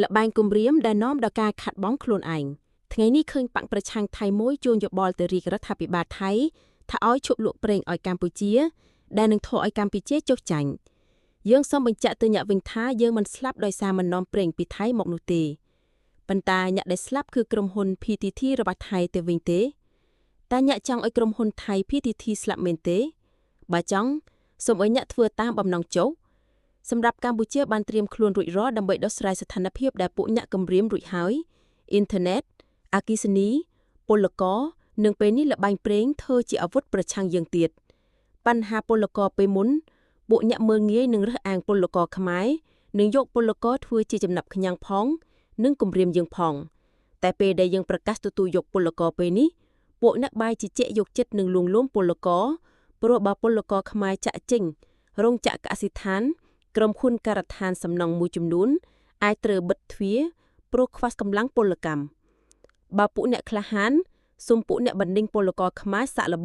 ល្បែងគំរាមដែលនាំដល់ការខាត់បងខ្លួនឯងថ្ងៃនេះឃើញបក្សប្រឆាំងថៃមួយជួញយោបល់ទៅរាជរដ្ឋាភិបាលថៃថាឲ្យឈប់លក់ប្រេងឲ្យកម្ពុជា ដែលនឹងធ្វើឲ្យកម្ពុជាចុះចាញ់យើងសូមបញ្ជាក់ទៅអ្នកវិញថាយើងមិនស្លាប់ដោយសារមិននាំប្រេងពីថៃមកនោះទេប៉ុន្តែអ្នកដែលស្លាប់គឺក្រុមហ៊ុន PTT របស់ថៃទៅវិញទេតែអ្នកចង់ឲ្យក្រុមហ៊ុនថៃ PTT ស្លាប់មែនទេបើចង់សូមឲ្យអ្នកធ្វើតាមបំណងចុះសម្រាប់កម្ពុជាបានត្រៀមខ្លួនរួចរាល់ដើម្បីដោះស្រាយស្ថានភាពដែលពួកអ្នកគំរាមរួចហើយអ៊ីនធឺណិតអគ្គិសនីពលករនិងពេលនេះល្បែងប្រេងធ្វើជាអាវុធប្រឆាំងយើងទៀតបញ្ហាពលករពេលមុនពួកអ្នកមើលងាយនឹងរើសអើងពលករខ្មែរនិងយកពលករធ្វើជាចំណាប់ខ្ញាំងផង និងគំរាមយើងផង តែពេលដែលយើងប្រកាសទទួលយកពលករពេលនេះពួកអ្នកបាយជាជែកយកចិត្តនឹងលួងលោមពលករព្រោះបើពលករខ្មែរចាក់ចេញរោងចក្រកសិដ្ឋាន ក្រុមហ៊ុនការដ្ឋានសំណង់មួយចំនួនអាចត្រូវបិទទ្វារព្រោះខ្វះកម្លាំងពលកម្មបើពួកអ្នកក្លាហានសូមពួកអ្នកបណ្ដេញពលករខ្មែរសាក់លប